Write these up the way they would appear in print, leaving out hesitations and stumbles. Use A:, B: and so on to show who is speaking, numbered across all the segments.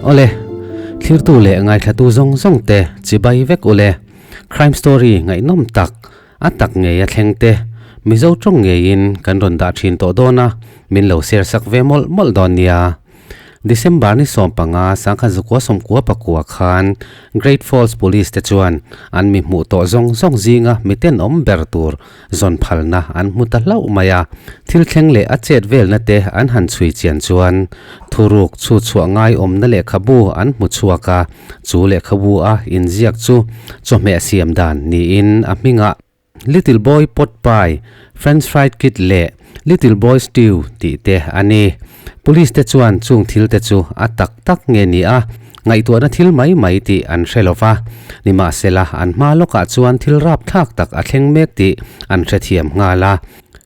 A: Awle, thlirtu leh ngaithlatu zawng zawng te chibai vek ule. Crime story ngaihnawm tak, a tak ngei a thleng te Mizo tawng ngeiin kan rawn dah thin tawh dawn a, min lo share sak ve mawlh mawlh dawn nia. December ni 15 sangkhat zakua 90 pakua khan Great Falls Police te chuan an mi hmuh tawh zawng zawng zinga mi tenawm ber tur zawn phalna an hmu ta hlauh mai a. Thil thleng leh a chet velna te an han chhui chian chuan thuruk chhu chhuah ngai awmna lehkhabu an hmu chhuak a, chu lehkhabu a inziak chu chawhmeh siam dan niin a hmingah Little Boy Pot Pie, French Fried Kid leh Little Boy Stew tih te a ni. Police te chuan chung thil te chu a tak tak nge ni a, ngaihtuahna thil mai mai tih an hre lo va. Nimahsela, an hma lawkah chuan thil rapthlak tak a thleng mek tih an hrethiam nghal a.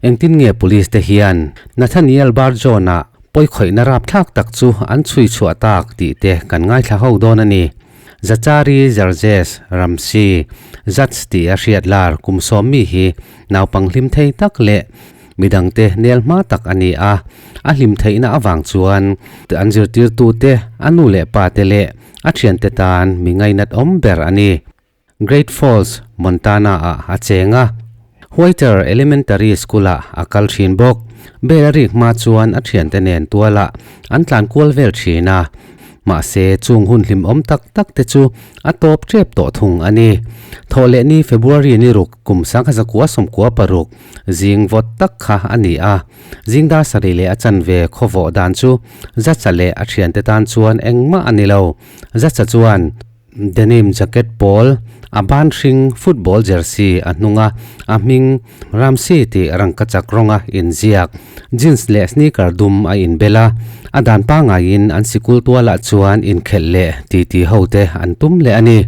A: Engtin nge police te hian Nathaniel Barjon-a pawikhawihna rapthlak tak chu an chhui chhuah tak tih te kan ngaithla ho dawn a ni. Zachary Zarges Ramsey Zatz tih a hriat lar kum sawm mi hi naupang hlim thei tak leh midangte nel hma tak a ni a. A hlim theihna avang chuan an zirtirtute, a nu leh pate leh a thiante tan mi ngainat awm ber a ni. Great Falls, Montana-ah a cheng a. Whiter Elementary School-ah a kal thin bawk. Bell a rik hma chuan a thiante nen tualah an tlan kual vel thin a. Mahse, chung hun hlimawm tak tak te chu a tawp tep tawh thung a ni. Thawhlehni February ni ruk kum 1996 zing vawt tak kha a ni a. Zing dar sarih leh a chanve khawvawh dan chu Zatsa leh a thiante tan chuan engmah a ni lo. Zatsa chuan. Denim jacket pawl, a ban hring football jersey a hnung a, a hming Ramsey tih rangkachak rawnga inziak, jeans leh sneaker dum a inbel a, a dan pangaiin an sikul tualah chuan inkhelh leh titi ho te an tum leh a ni.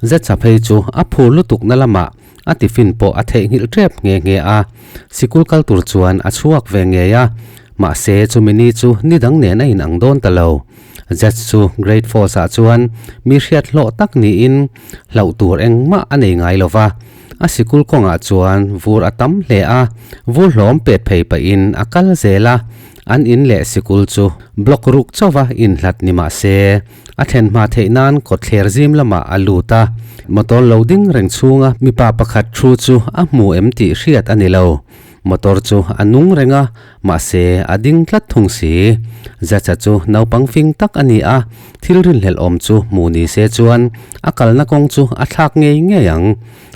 A: Zetsa phei chu a phur lutukna lamah a tiffin pawh a theihnghilh tep nghe nghe a, sikul kal tur chuan a chhuak ve ngei a, mahse chumi ni chu ni dang nen a inang dawn ta lo. Judge chu Great Falls-ah chuan mi hriat hlawh tak niin hlauh tur engmah a nei ngai lo va. A sikul kawngah chuan vur a tam hle a, vur hlawm pet phei pahin a kal zel a. An in leh sikul chu block ruk chauva inhlat ni mah se, a thlen hma theih nan kawtthler zim lamah a lut a. Motor lo ding reng chhunga mipa pakhat thu chu a hmu em tih hriat a ni lo. Motor chu a nung reng a, mahse a ding tlat thung si. Zatsa chu naupang fing tak a ni a, thil rinhlelh awm chu hmu ni se chuan a kalna kawng chu a thlak ngei ngei ang.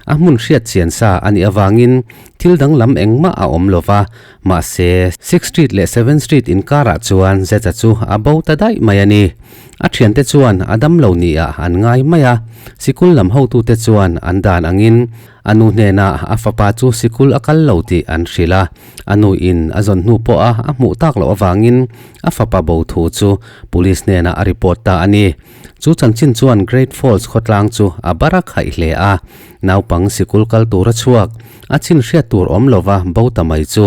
A: A hmun hriat chian sa a nih avangin thil danglam engmah a awm lo va, mahse Sixth Street leh Seventh Street inkarah chuan Zatsa chu a bo ta daih mai a ni. A thiante chuan a damlo niah an ngai mai a, sikul lam hotute chuan an dan angin A nu hnenah a fapa chu sikul a kal lo tih an hrilh a, a nu in a zawn hnu pawha a hmuh tak loh avangin a fapa bo thu chu police hnenah a report ta a ni. Chu chanchin chuan Great Falls khawtlang chu a bar a khaih hle a, naupang sikul kal tur a chhuak, a chin hriat tur awm lova bo ta mai chu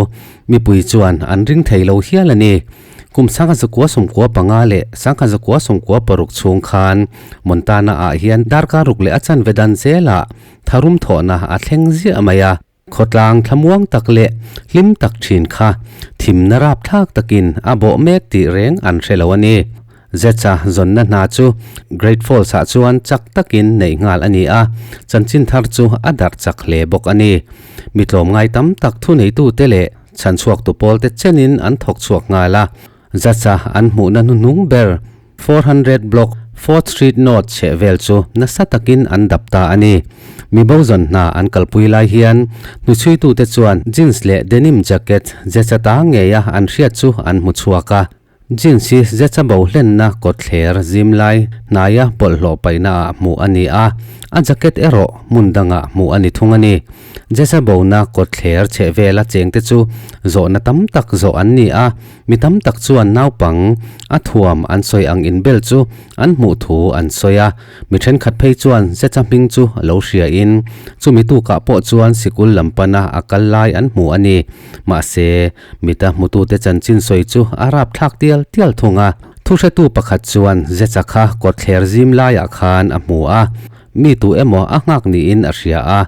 A: mipui chuan an ring thei lo hial a ni. Kum 1995 leh 1996 chhung khan Montana-ah hian darkar ruk leh a chanve dan zelah Tharum thawhna a thleng ziah mai a, khawtlang thlamuang tak leh hlim tak thin kha thimna rapthlak takin a bawh mek tih reng an hre lo a ni. Zetsa zawnna hna chu Great Falls-ah chuan chak takin neih nghal a ni a, chanchin thar chu a darh chak hle bawk a ni. Mi tlawmngai tam tak thuneitute leh chhanchhuaktu pawlte chenin an thawk chhuak nghal a, Zatsa an hmuhna hnuhnung ber 400 block, Fourth Street North chheh vel chu nasa takin an dap ta a ni. Mi bo zawn hna an kalpui lai hian hnuchhuitute chuan jeans leh denim jacket Zetsa ta ngeia an hriat chu an hmu chhuak a. Jeans hi Zetsa bo hlenna kawtthler zim lai hnaia bawlhhlawh paihnaah hmuh a ni a, a jacket erawh hmun dangah hmuh a ni thung a ni. Zetsa bona kawtthler chheh vela chengte chu zawhna tam tak zawh an ni a. Mi tam tak chuan naupang a thuam an sawi ang inbel chu an hmuh thu an sawi a, mi thenkhat phei chuan Zetsa hming chu lo hria in chumi tukah pawh chuan sikul lam pana a kal lai an hmu a ni. Mahse, mita hmutute chanchin sawi chu a rapthlak tial tial thung a. Thuhretu pakhat chuan Zetsa kha kawtthler zim laiah khan a hmu a, mi tu emaw a nghak niin a hria a,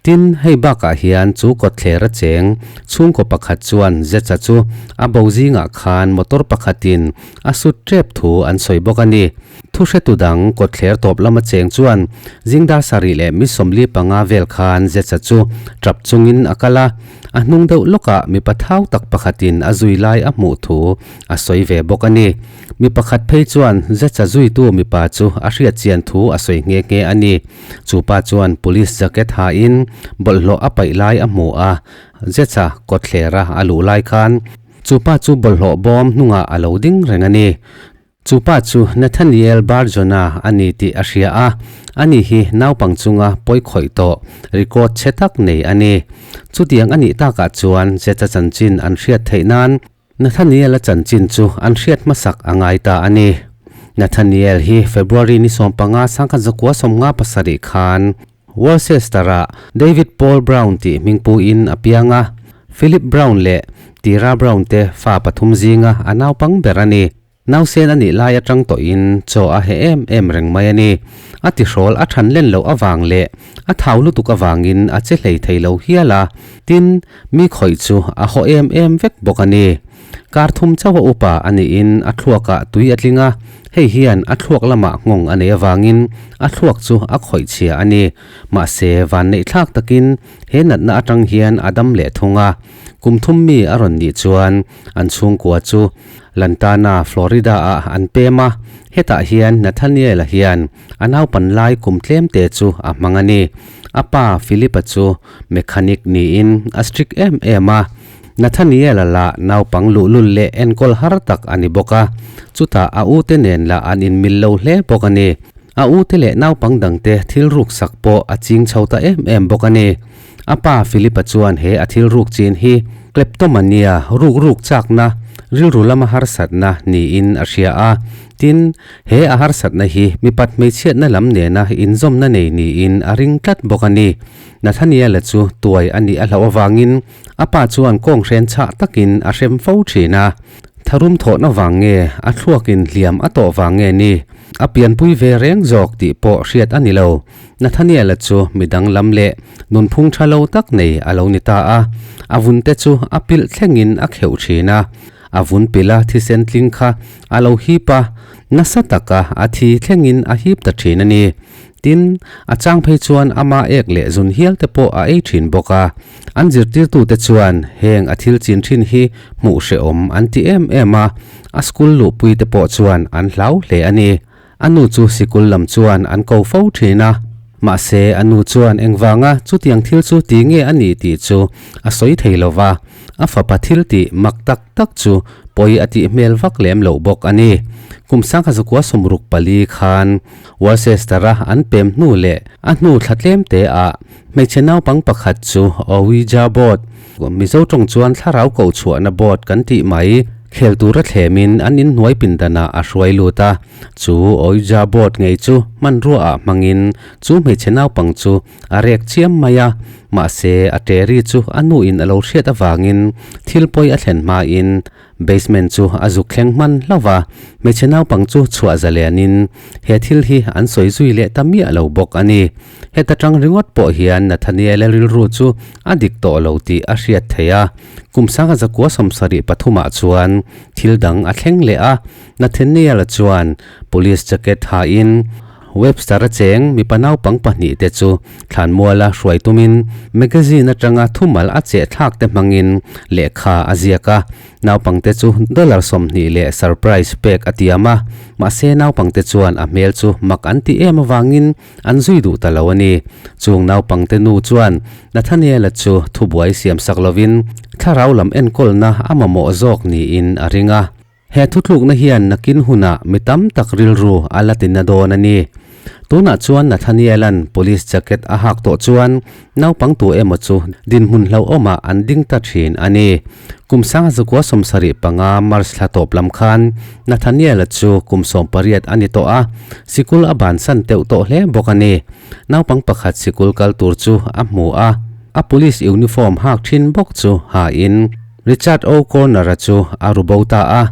A: Tin, hei bakah hian chu kawtthler a cheng chhungkaw pakhat chuan Zetsa chu a bo zingah khan motor pakhatin a sut tep thu an sawi bawk a ni. Thuhretu dang kawtthler tawp lama cheng chuan zing dar sarih leh mi 45 vel khan Zetsa chu tap chungin a kal a, a hnung deuh lawkah mipa thau tak pakhatin a zui lai a hmuh thu a sawi ve bawk a ni. Mi pakhat phei chuan Zetsa zuitu mipa chu a hriat chian thu a sawi nghe nghe a ni. Chu pa chuan police jacket hain bawlhhlawh a paih lai a hmu a, Zetsa kawtthlera a luh lai khan chu pa chu bawlhhlawh bawm hnungah a lo ding reng a ni. Chu pa chu Nathaniel Bar-Jonah a ni tih a hria a, ani hi naupang chunga pawi khawih tawh record chhe tak nei a ni. Chutiang a nih takah chuan Zeta chanchin an hriat theih nan Nathaniel-a chanchin chu an hriat hmasak a ngai ta a ni. Nathaniel hi February ni 15 1957 khan Worcester-ah David Paul Brown tih hmingpuiin a piang a, Philip Brown leh Tira Brown te fa pathum zinga a naupang ber a ni. Nausen a nih lai atang tawhin chaw a heh em em reng mai a ni. A tihrawl a than len loh avang leh a thau lutuk avangin a che hlei thei lo hial a, tin, mi khawih chu a haw em em vek bawk a ni. Kar thum chauha upa a niin a thluakah tui a tling a, hei hian a thluak lamah nghawng a nei avangin a thluak chu a khawih chhia a ni. Mahse, vanneih thlak takin he natna atang hian a dam leh thung a. Kum thum mi a rawn nih chuan an chhungkua chu Lantana, Florida-ah an pem a, hetah hian Nathaniel-a hian a naupan lai kum tlem te chu a hmang a ni. A pa Philip-a chu mechanic niin a strict em em a. Nathaniel-a lah naupang luhlul leh enkawl har tak a ni bawk a, chutah a ute nen lah an inmil lo hle bawk a ni. A ute leh naupang dangte thil ruk sak pawh a ching chho ta em em bawk a ni. A pa Philip-a chuan he a thil ruk chin hi kleptomania, ruk ruk chakna, rilru lama harsatna niin a hria a. Tin, he a harsatna hi mipat hmeichhiatna lam nena inzawmna nei niin a ring tlat bawk a ni. Nathaniel-a chu tuai a nih a hlauh avangin a pa chuan kawng hren chhah takin a hrem fo thin a. Tharum thawhna vang nge, a thluakin hliam a tawh vang nge ni? A pianpui ve reng zawk tih pawh hriat a ni lo. Nathaniel-a chu mi danglam leh nunphung tha lo tak nei a lo ni ta a. A vunte chu a pilh thlengin a kheuh thin a. A vun pila thisen tling kha a lo hip a, nasa taka a thi thlengin a hip ta thin a ni. Tin, a chang phei chuan ama ek leh zun hial te pawh a ei thin bawk a. An zirtirtute chuan heng a thil chin thin hi hmuh hrehawm an ti em em a, a school luhpui te pawh chuan an hlau hle a ni. A nu chu sikul lam chuan an ko fo thin a. Mahse, a nu chuan engvanga chutiang thil chu ti nge a nih tih chu a sawi thei lo va, a fapa thil tih mak tak tak chu pawi a tih hmel vak lem loh bawk a ni. Kum 1964 khan Worcester-a an pem hnu leh a hnu thla tlem te ah hmeichhe naupang pakhat chu Ouija board, Mizo tawng chuan thlarau koh chhuahna board kan tih mai, khel tura thlemin an inhnuai pindanah a hruai lut a. Chu Ouija board ngei chu hmanrua ah hmangin chu hmeichhe naupang chu a rek chiam mai a. Mahse, a ṭeri chu a nu in a lo hriat avangin thil pawi a thlen hmain Basement chu a zuk thleng hman hlauh va, hmeichhe naupang chu chhuah zalianin he thil hi an sawi zui leh ta miah lo bawk a ni. Heta tang ringawt pawh hian Nathaniel-a rilru chu a dik tawh lo tih a hriat theih a. Kum sanga zakua 73 ah chuan thil dang a thleng leh a, Nathaniel-a chuan police jacket hain Webster-a cheng mipa naupang pahnihte chu thlanmuala hruai tumin magazine atanga thumal a cheh thlak te hmangin lehkha a ziak a. Naupangte chu dollar 20 leh surprise pek a tiam a, mahse naupangte chuan a hmel chu mak an ti em avangin an zui duh ta lo a ni. Chung naupangte nu chuan Nathaniel-a chu thubuai siam sak lovin thlarau lam enkawlna a mamawh zawk niin a ring a. He thutlukna hian nakin hunah mi tam tak rilru a la tina dawn a ni. Tunah chuan Nathaniel-a'n police jacket a hak tawh chuan naupang tu emaw chu dinhmun hlauhawmah an ding ta thin a ni. Kum 1975 March thla tawp lam khan Nathaniel-a chu kum 18 a ni tawh a, sikul a bansan teuh tawh hle bawk a ni. Naupang pakhat sikul kal tur chu a hmu a, a police uniform hak thin bawk chu hain, Richard O'Connor-a chu a ru bo ta a,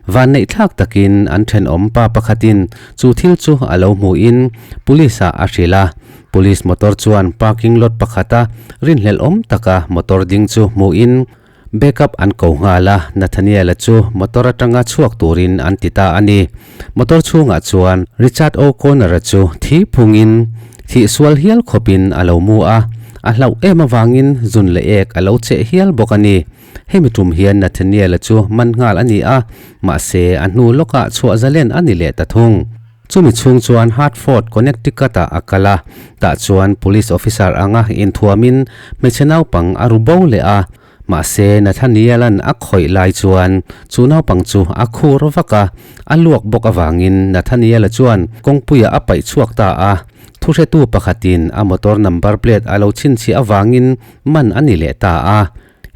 A: vanneih thlak takin an thenawm pa pakhatin chu thil chu a lo hmuhin police-ah a hrilh a. Police motor chuan parking lot pakhata rinhlelh awm taka motor ding chu hmuhin Backup an ko nghal a, Nathaniel-a chu motor atanga chhuak turin an ti ta a ni. Motor chhungah chuan Richard O'Connor-a chu thi phungin thih sual hial khawpin a lo mu a, a hlauh em avangin zun leh ek a lo cheh hial bawk a ni. Hemi tum hian Nathaniel-a chu man nghal a ni a, mahse a hnu lawkah chhuah zalen a ni leh ta thung. Chumi chhung chuan Hartford, Connecticut-ah a kal a, tah chuan police officer anga inthuamin hmeichhe naupang a ru bo leh a. Mahse, Nathaniel-a'n a khawih lai chuan chu naupang chu a khur vak a, a luak bawk avangin Nathaniel-a chuan kawngpuiah a paih chhuak ta a. Thuhretu pakhatin a motor number plate a lo chhinchhiah avangin man a ni leh ta a.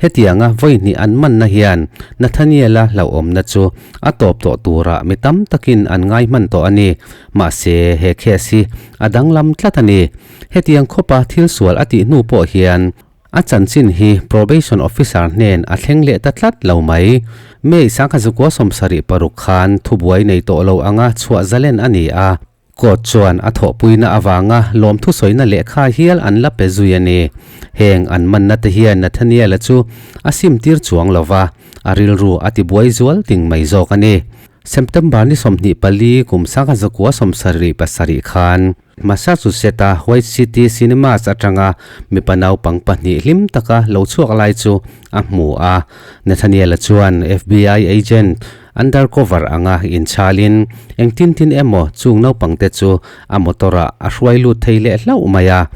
A: Hetianga vawi hnih an manna hian Nathaniela hlauhawmna chu a tawp tawh turah mi tam takin an ngai hman tawh a ni. Mahse, he case hi a danglam tlat a ni. Hetiang khawpa thil sual a tih hnu pawh hian a chanchin hi probation officer hnen a thleng leh ta tlat lo mai. May sangkha 76 khan thubuai nei tawh lo anga chhuah zalen a ni a. Court chuan a thawhpuina avanga lawmthu sawina lehkha hial an la pe zui a ni. Heng an manna te hian Nathaniel-a chu a sim tir chuang lo va, a rilru a tibuai zual ting mai zawk a ni. September ni 24 kum 1977 khan Massachusetts-a White City Cinemas atanga mipa naupang pahnih hlim taka lo chhuak lai chu a hmu a. Nathaniel-a chuan FBI agent Undercover anga inchhalin engtin tin emaw chung naupangte chu a motor-ah a hruai lut thei leh hlauh mai a.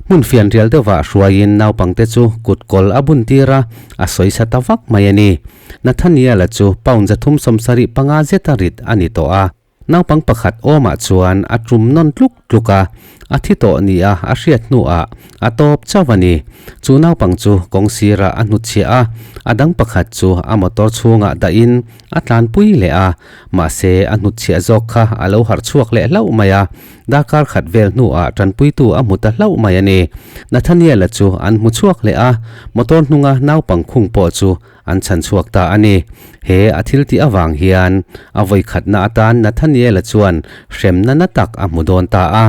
A: Hmun fian rial deuhvah hruaiin naupangte chu kut kawl a bun tir a, a sawi sa ta vak mai a ni. Nathaniel-a chu pound 375 zeta rit a ni tawh a. Naupang pakhat awmah chuan a tum nawn tluk tluk a, a thi tawh nia a hriat hnuah a tawp chauh a ni. Chu naupang chu kawng sirah a hnutchhiah a, a dang pakhat chu a motor chhungah dahin a tlanpui leh a, mahse a hnutchhiah zawk kha a lo harh chhuak leh hlauh mai a, darkar khat vel hnuah tanpuitu a hmu ta hlauh mai a ni. Nathaniel-a chu an hmu chhuak leh a, motor hnunga naupang khung pawh chu An chhan chhuak ta a ni. He a thil tih avang hian a vawi khatna atan Nathaniel-a chuan hremna na tak a hmu dawn ta a.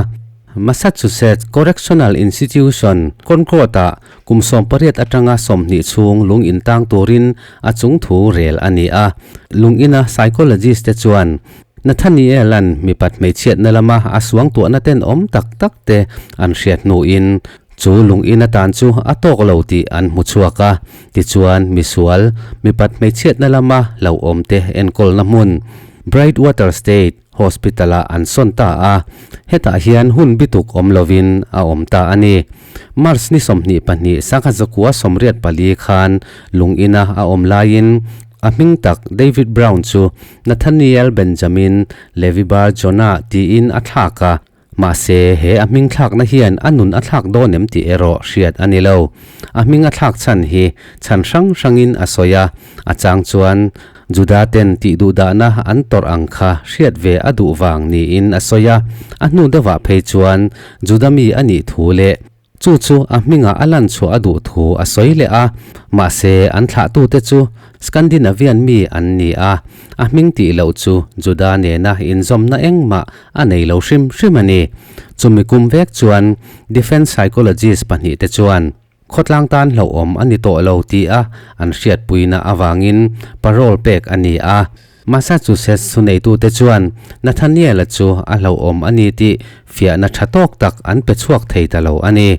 A: Massachusetts Correctional Institution, Concord-ah kum 18 atanga 20 chhung lung intang turin a chung thu rel a ni a. Lung ina psychologist te chuan Nathaniel-a'n mipat hmeichhiatna lama a suangtuahna tenawm tak tak te an hriat hnuin Chu lung in atan chu a tawk lo tih an hmu chhuak a, tichuan misual, mipat hmeichhiatna lama hlauhawmte enkawlna hmun, Brightwater State Hospital-ah an sawn ta a, hetah hian hun bituk awm lovin a awm ta a ni. March ni 22 1984 khan lung ina a awm laiin a hming tak David Brown chu Nathaniel Benjamin Levi Bar Jonah tiin a thlak a, Mahse, he a hming thlakna hian a nun a thlak dawn em tih erawh hriat a ni lo. A hming a thlak chhan hi chhan hrang hrangin a sawi a, a chang chuan Juda ten tih duhdahna an tawrh ang kha hriat ve a duh vang niin a sawi a, a hnu deuhah phei chuan Juda mi a nih thu leh Chu chu a hmingah a lan chhuah a duh thu a sawi leh a, mahse an thlahtute chu Scandinavian mi an ni a, a hming tih loh chu Juda nena inzawmna engmah a nei lo hrim hrim a ni. Chumi kum vek chuan defence psychologist pahnihte chuan khawtlang tan hlauhawm a ni tawh lo tia an hriatpuina avangin parole pek a ni a. Massachusetts thuneitute chuan Nathaniel-a chu a hlauhawm a ni tih fiahna tha tawk tak an pe chhuak thei ta lo a ni.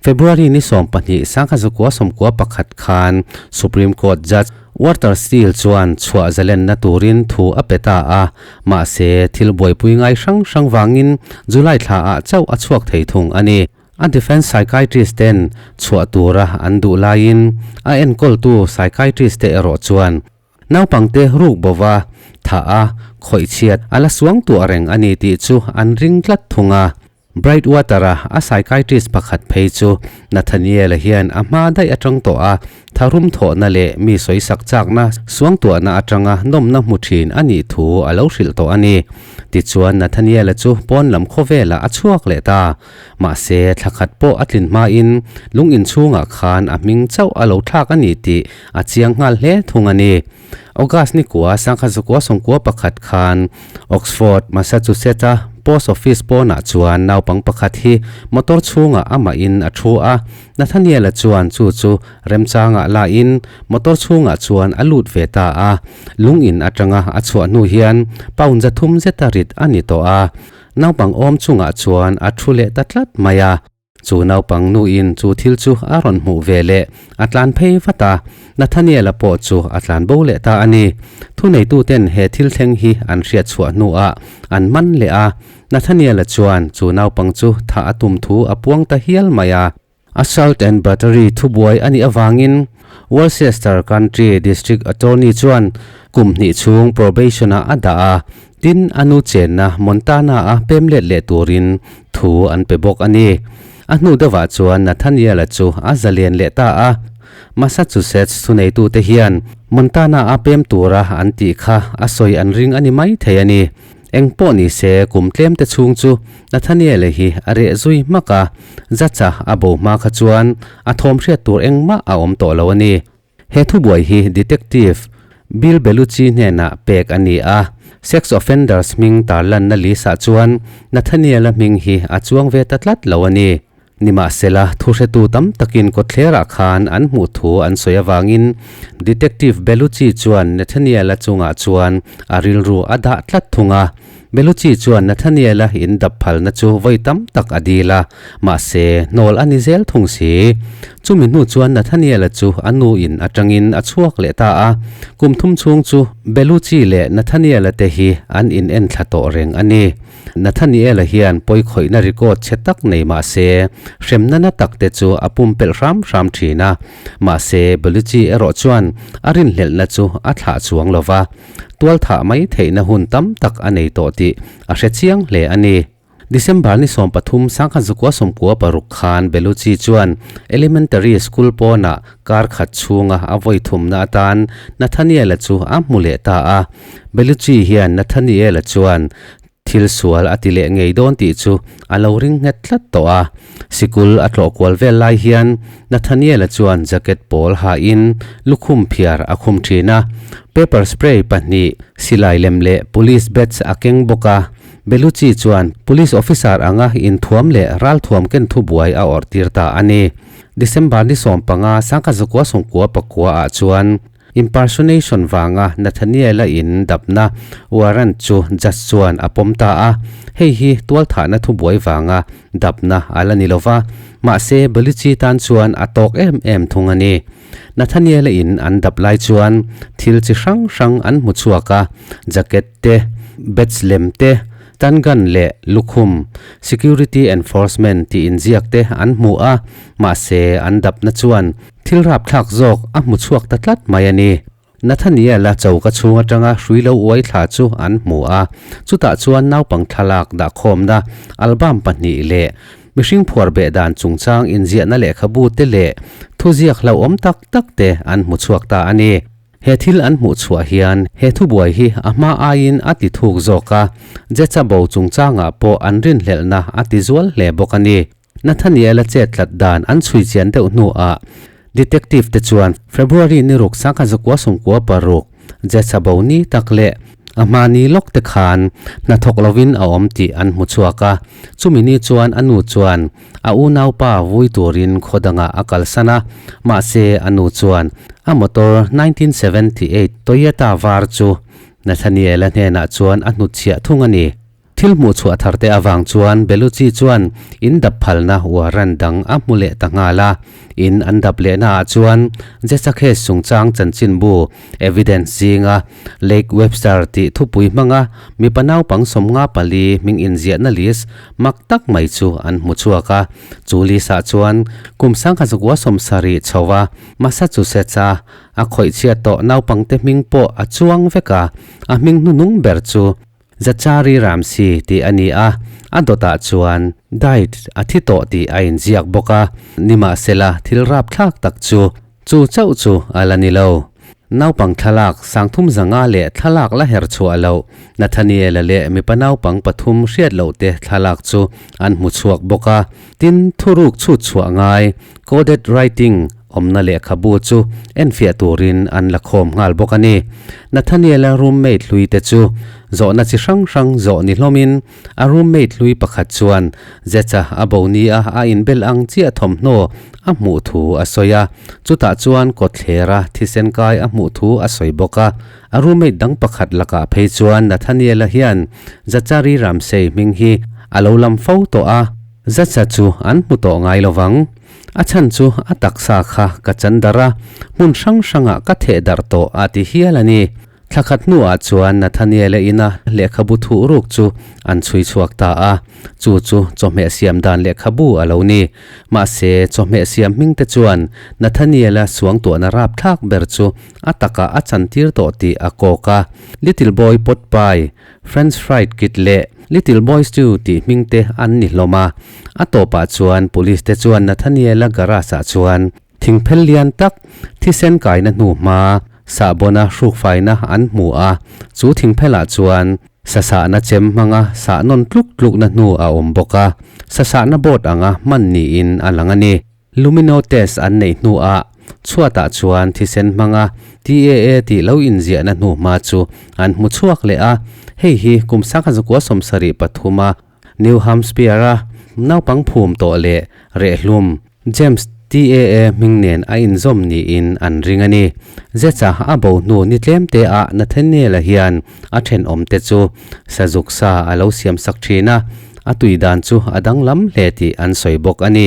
A: February ni 12 1991 khan Supreme Court Judge Walter Steele chuan chhuah zalenna turin thu a pe ta a, mahse thil buaipui ngai hrang hrang vangin July thlaah chauh a chhuak thei thung a ni. A defense psychiatrist ten chhuah tura an duh laiin a enkawltu psychiatrist te erawh chuan Naupangte ruk bova thah a, khawih chhiat a la suang tuah reng a ni tih chu an ring tlat thung a. Brightwater-a a psychiatrist pakhat phei chu Nathaniel-a hian a hma daih atang tawh a, tharum thawhna leh mi sawisak chakna suangtuahna atanga nawmna hmu thin a nih thu a lo hrilh tawh a ni. Tichuan Nathaniel-a chu pawn lam khawvelah a chhuak leh ta. Mahse, thla khat pawh a tlin hmain lung inchhungah khan a hming chauh a lo thlak a ni tih a chiang nghal hle thung a ni. August ni kua 1991 khan Oxford, Massachusetts-a. Post Office pawnah chuan naupang pakhat hi motor chhungah amahin a thu a, Nathaniel-a chuan chu chu remchangah lain motor chhungah chuan a lut ve ta a. Lung in atanga a chhuah hnu hian pound 300 zeta rit a ni tawh a, naupang awm chungah chuan a thu leh ta tlat mai a. Chu naupang nuin chu thil chu a rawn hmuh ve leh a tlan phei vat a, Nathaniel-a pawh chu a tlan bo leh ta a ni. Thuneituten he thil thleng hi an hriat chhuah hnuah an man leh a, Nathaniel-a chuan chu naupang chu thah a tum thu a puang ta hial mai a. Assault and Battery thubuai a nih avangin Worcester Country District Attorney chuan kum hnih chhung probation-ah a dah a, tin a nu chenna Montana-a pem let leh turin thu an pe bawk a ni. A hnu deuhah chuan Nathaniel-a chu a zalian leh ta a. Massachusetts thuneitute hian Montana-a pem tura an tih kha a sawi an ring a ni mai thei a ni. Eng pawh ni se, kum tlem te chhung chu Nathaniel-a hi a reh zui hmak a, Zacha a bo hma kha chuan a thawm hriat tur engmah a awm tawh lo a ni. He thubuai hi Detective Bill Bellucci hnenah pek a ni a, sex offenders hming tarlanna list-ah chuan Nathaniel-a hming hi a chuang ve ta tlat lo a ni. Nimahsela, thuhretu tam takin kawtthlerah khan an hmuh thu an sawi avangin Detective Bellucci chuan Nathaniel-a chungah chuan a rilru a dah tlat thung a. Bellucci chuan Nathaniel-a in dap phalna chu vawi tam tak a dil a, mahse, hnawl a ni zel thung si. Chumi hnu chuan Nathaniel-a chu a nu in atangin a chhuak leh ta a, kum thum chhung chu Bellucci leh Nathaniel-a te hi an inenthla tawh reng a ni. Nathaniel-a hian pawi khawihna record chhe tak nei mah se, hremna na tak te chu a pumpelh hram hram thin a. Mahse, Bellucci erawh chuan a rinhlelhna chu a thlah chuang lo va, tualthah mai theihna hun tam tak a nei tawh tih a hre chiang hle a ni. December ni 13 1996 khan Bellucci chuan Elementary School pawnah kar khat chhunga a vawi thumna atan Nathaniel-a chu a hmu leh ta a. Bellucci hian Nathaniel-a chuan thil sual a ti leh ngei dawn tih chu a lo ring nghet tlat tawh a. Sikul a tlawh kual vel lai hian Nathaniel-a chuan jacket pawl hain lukhum phiar a khum thin a. Pepper spray pahnih, silai lem leh police badge a keng bawk a. Bellucci chuan police officer anga inthuam leh ralthuam ken thubuai a awrh tir ta a ni. December ni 15, 1999 ah chuan Impersonation vanga Nathaniel-a in dapna warrant chu judge chuan a pawm ta a, hei hi tualthahna thubuai vanga dapna a la ni lo va, mahse Bellucci tan chuan a tawk em em thung a ni. Nathaniel-a in an dap lai chuan thil chi hrang hrang an hmu chhuak a, jacket te, badge lem te, tan gun leh lukhum, security enforcement tih inziak te an hmu a, mahse an dapna chuan Thil rapthlak zawk a hmu chhuak ta tlat mai a ni. Nathaniel-a choka chhung atanga hrui lo uai thla chu an hmu a, chutah chuan naupang thlalak dahkhawmna album pahnih leh mihring phuar beh dan chungchang inziahna lehkhabu te leh thuziak hlauhawm tak tak te an hmu chhuak ta a ni. He thil an hmuh chhuah hian he thubuai hi a hma aiin a ti thuk zawk a, Jetsa bo chungchangah pawh an rinhlelhna a ti zual hle bawk a ni. Nathaniel-a chet tlat dan an chhui chian deuh hnuah Detective te chuan February ni ruk 1996 Jetsa bo ni tak leh a hmani lawk te khan hnathawk lovin a awm tih an hmu chhuak a. Chumi ni chuan a nu chuan a unaupa vui turin khaw dangah a kalsan a, mahse a nu chuan a motor 1978 Toyota var chu Nathaniel-a hnenah chuan a hnutchhiah thung a ni. Thil hmuh chhuah thar te avang chuan Bellucci chuan in dap phalna warrant dang a hmu leh ta nghal a. In an dap lehna ah chuan Jessakhes chungchang chanchinbu evidence zinga Lake Webster tih thupui hmanga mipa naupang 54 hming inziahna list mak tak mai chu an hmu chhuak a. Chu list ah chuan kum 1970 chho a Massachusetts-a a khawih chhiat tawh naupangte hming pawh a chuang vek a, a hming hnuhnung ber chu Zachary Ramsey tih a ni a, a dawtah chuan died a thi tawh tih a inziak bawk a, nimahsela thil rapthlak tak chu chu chauh chu a la ni lo. Naupang thlalak 350 leh thlalak la her chhuah loh Nathaniel-a leh mipa naupang pathum hriat loh te thlalak chu an hmu chhuak bawk a, tin thuruk chhut chhuah ngai coded writing. awmna lehkhabu chu enfiah turin an la khawm nghal bawk a ni. Nathaniel-a roommate hlui te chu zawhna chi hrang hrang zawh ni hlawmin a roommate hlui pakhat chuan Zetsa a bo nia a inbel ang chiah thawmhnaw a hmuh thu a sawi a, chutah chuan kawtthlera thisen kai a hmuh thu a sawi bawk a. A roommate dang pakhat lakah phei chuan Nathaniel-a hian Zachary Ramsey hming hi a lo lam fo tawh a, Zacha chu an hmu tawh ngai lo vang. A chhan chu a taksa kha ka chan darh a, hmun hrang hrangah ka theh darh tawh a ti hial a ni. Thla khat hnuah chuan Nathaniel-a ina lehkhabu thuh ruk chu an chhui chhuak ta a, chu chu chawhmeh siam dan lehkhabu a lo ni. Mahse, chawhmeh siam hming te chuan Nathaniel-a suangtuahna rapthlak ber chu a takah a chantir tawh tih a kawk a. Little Boy Pot Pie, French Fried Kit leh Little Boy Stew tih hming te an ni hlawm a. A tawpah chuan Police te chuan Nathaniel-a garage ah chuan thingphel lian tak, thisen kaina hnu hma, sahbawna hrukfaina an hmu a. Chu thingphelah chuan sasahna chem hmanga sah nawn tluk tlukna hnu a awm bawk a, sasahna board anga hman niin a lang a ni. Lumino test an neih hnuah chhuatah chuan thisen hmanga TAA tih lo inziahna hnuhma chu an hmu chhuak leh a, hei hi kum sangha zakua sawmsarih pathuma New Hampshire-a naupang phum tawh leh rehlum James TAA hming nen a inzawm niin an ring a ni. Zetsa a bo hnu ni tlem te ah Nathaniel-a hian a thenawmte chu sazuk sa a lo siamsak thin a, A tui dan chu a danglam hle tih an sawi bawk a ni.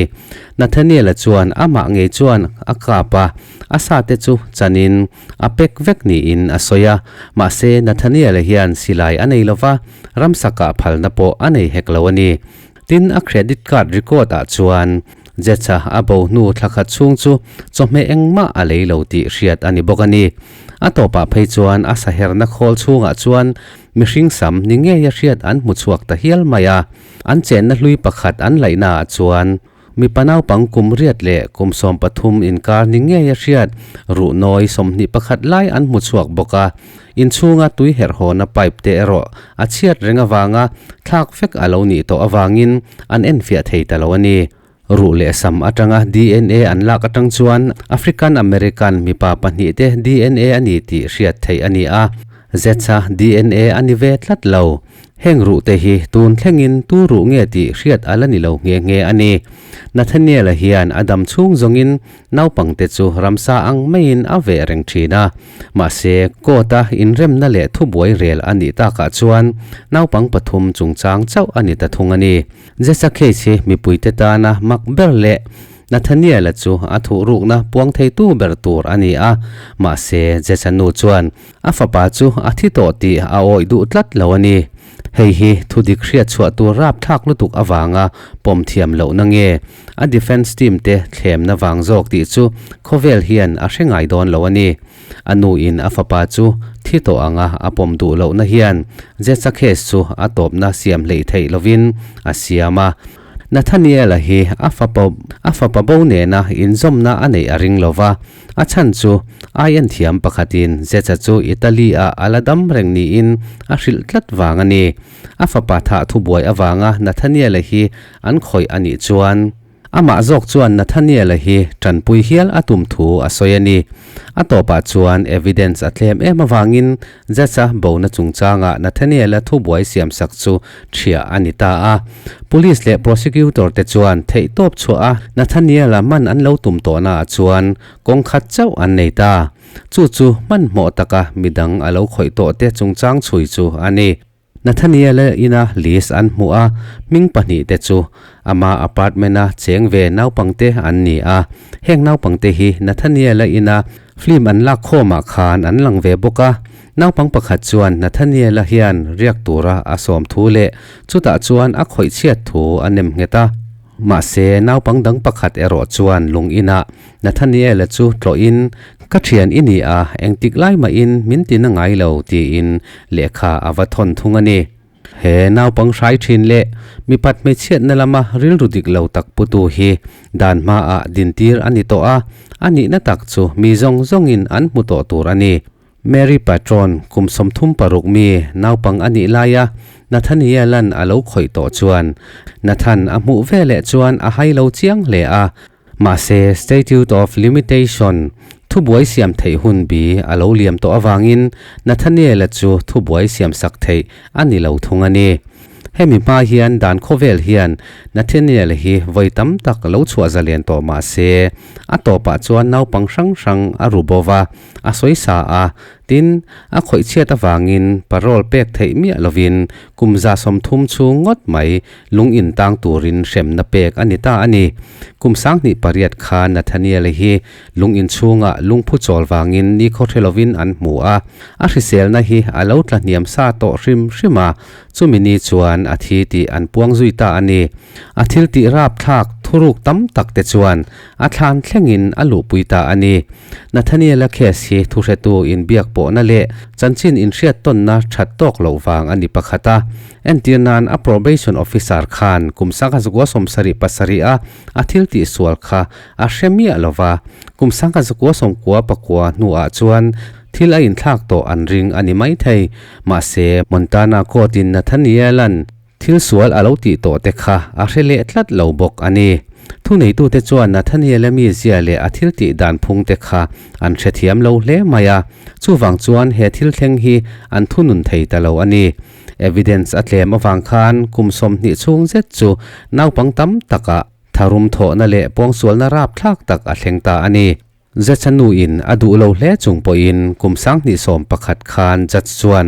A: Nathaniel-a chuan amah ngei chuan a kap a, a sate chu chanin a pek vek niin a sawi a. Mahse, Nathaniel-a hian silai a nei lova, ramsa kah phalna pawh a nei hek lo a ni. Tin, a credit card record-ah chuan Jetsa a bo hnu thla khat chhung chu chawhmeh engmah a lei lo tih hriat a ni bawk a ni. A tawpah phei chuan a saherna khawl chhungah chuan Mihring sam ni ngeia hriat an hmu chhuak ta hial mai a, an chenna hlui pakhat an laihnaah chuan mipa naupang kum riat leh kum 13 inkar ni ngeia hriat ruhnawi 21 lai an hmu chhuak bawk a. Inchhunga tui herhawna pipe te erawh a chhiat reng avanga thlak vek a lo nih tawh avangin an enfiah thei ta lo a ni. Ruh leh sam atanga dna an lak atang chuan African American mipa pahnihte dna a ni tih hriat theih a ni a, Zetsa dna a ni ve tlat lo. Heng ruhte hi tun thlengin tu ruh nge tih hriat a la ni lo nghe nghe a ni. Nathaniel-a hian a dam chhung zawngin naupangte chu ramsa ang maiin a veh reng thin a. Mahse, court-a inremna leh thubuai rel a nih takah chuan naupang pathum chungchang chauh a ni ta thung a ni. Jesa case hi mipuite tana mak ber leh Nathaniel-a chu a thuhrukna puang theitu ber tur a ni a, mahse Jesa nu chuan a fapa chu a thi tawh tih a awih duh tlat lo a ni. Hei hi thudik hriat chhuah tur rapthlak lutuk avanga pawm thiam lohna nge a defence team te thlemna vang zawk tih chu khawvel hian a hre ngai dawn lo a ni. A nu in a fapa chu thi tawh anga a pawm duh lohna hian Jetsa case chu a tawpna siam hleih theih lovin a siam a. Nathaniel-a hi a fapa a fapa bo nena inzawmna a neih a ring lova, a chhan chu ai enthiam pakhatin Jetsa chu Italy-ah a la dam reng niin a hrilh tlat vang a ni. A fapa thah thubuai avanga Nathaniel-a hi an khawih a nih chuan, Amah zawk chuan Nathaniel-a hi tanpui hial a tum thu a sawi a ni. A tawpah chuan evidence a tlem em avangin judge-a bona chungchangah Nathaniel-a thubuai siamsak chu ṭhiah a ni ta a. Police leh prosecutor te chuan theihtawp chhuah a Nathaniel-a man an lo tum tawhnaah chuan kawng khat chauh an nei ta. Chu chu hmanhmawh taka midang a lo khawih tawhte chungchang chhui chu a ni. Nathaniel-a ina list an hmuh a, hming pahnihte chu ama apartment-a cheng ve naupangte an ni a. Heng naupangte hi Nathaniel-a ina film an lak khawmah khan an lang ve bawk a. Naupang pakhat chuan Nathaniel-a hian riak tura a sawm thu leh chutah chuan a khawih chhiat thu a nem nghet a. Mahse, naupang dang pakhat erawh chuan lung inah Nathaniel-a chu tlawhin, Ka thian i ni a, engtik lai mahin min ti na ngai lo, tiin lehkha a va thawn thung a ni. He naupang hrai thin leh mipat hmeichhiatna lama rilru dik lo tak putu hi dan hmaah dintir a ni tawh a, a nihna tak chu mi zawng zawngin an hmu tawh tur a ni. Mary Patron, kum 36 mi, naupang a nih laia Nathaniel-a'n a lo khawih tawh chuan Nathan a hmuh veleh chuan a hai lo chiang hle a. Mahse, Statute of Limitation, thubuai siam theih hun bi a lo liam tawh avangin Nathaniel-a chu thubuai siamsak theih a ni lo thung a ni. Hemi hma hian dan khawvel hian Nathaniel hi vawi tam tak lo chhuah zalen tawh mah se, a tawpah chuan naupang hrang hrang a ru bo va, a sawi sa a, tin, a khawih chhiat avangin parole pek theih miah lovin kum 30 chhung ngawt mai lung in tang turin hremna pek a ni ta a ni. Kum 2008 khan Nathaniel hi lung in chhungah lungphu chawl vangin nikhaw hre lovin an hmu a, a hriselna hi a lo tla hniam sa tawh hrim hrim a, chumi ni chuan a thi tih an puang zui ta a ni. A thil tih rapthlak thuruk tam tak te chuan a thlan thlengin a luhpui ta a ni. Nathaniel-a case hi thuhretu inbiak pawhna leh chanchin inhriat tawnna that tawk loh vang a ni pakhat a. Entir nan a probation officer khan kum 1977 a a thil tih sual kha a hre miah lo va, kum 1999 hnuah chuan thil a inthlak tawh an ring a ni maithei. Mahse, Montana court-in Nathaniel-a'n thil sual a lo tih tawh te kha a hre leh tlat lo bawk a ni. Thuneitute chuan Nathaniel-a mizia leh a thil tih dan phung te kha an hrethiam lo hle mai a, chuvang chuan he thil thleng hi an thunun thei ta lo a ni. Evidence a tlem avang khan kum 20 chhung zet chu naupang tam takah tharum thawhna leh pawngsualna rapthlak tak a thleng ta a ni. Zachanu-in a duh lo hle chung pawhin kum 2011 khan judge chuan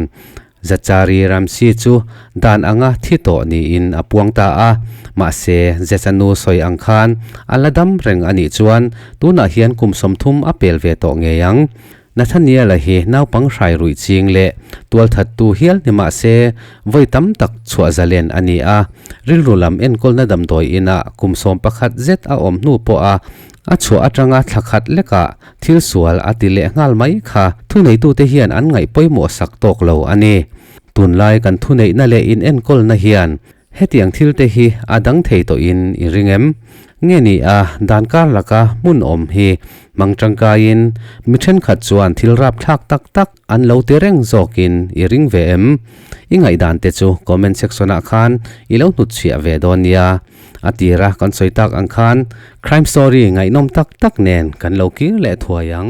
A: Zachary Ramsey chu dan anga thi tawh niin a puang ta a. Mahse, Zachanu sawi ang khan a la dam reng a nih chuan tunah hian kum 30 a pel ve tawh ngei ang. Nathaniel-a hi naupang hrai ruih ching leh tualthattu hial ni mah se vawi tam tak chhuah zalen a ni a. Rilru lam enkawlna damdawi inah kum 11 zet a awm hnu pawha a chhuah atanga thla khat lekah thil sual a ti leh nghal mai kha thuneitute hian an ngaih pawimawh sak tawk lo a ni. Tunlai kan thuneihna leh inenkawlna hian hetiang thil te hi a dang thei tawhin i ring em? Nge ni a dan kar laka hmun awm hi hmang tangkaiin mi thenkhat chuan thil rapthlak tak tak an lo ti reng zawkin i ring ve em? I ngaihdan te chu comment section ah khan i lo hnutchhiah ve dawn nia. A tira kan sawi tak ang khan crime story ngaihnawm tak tak nen kan lo kir leh thuai ang.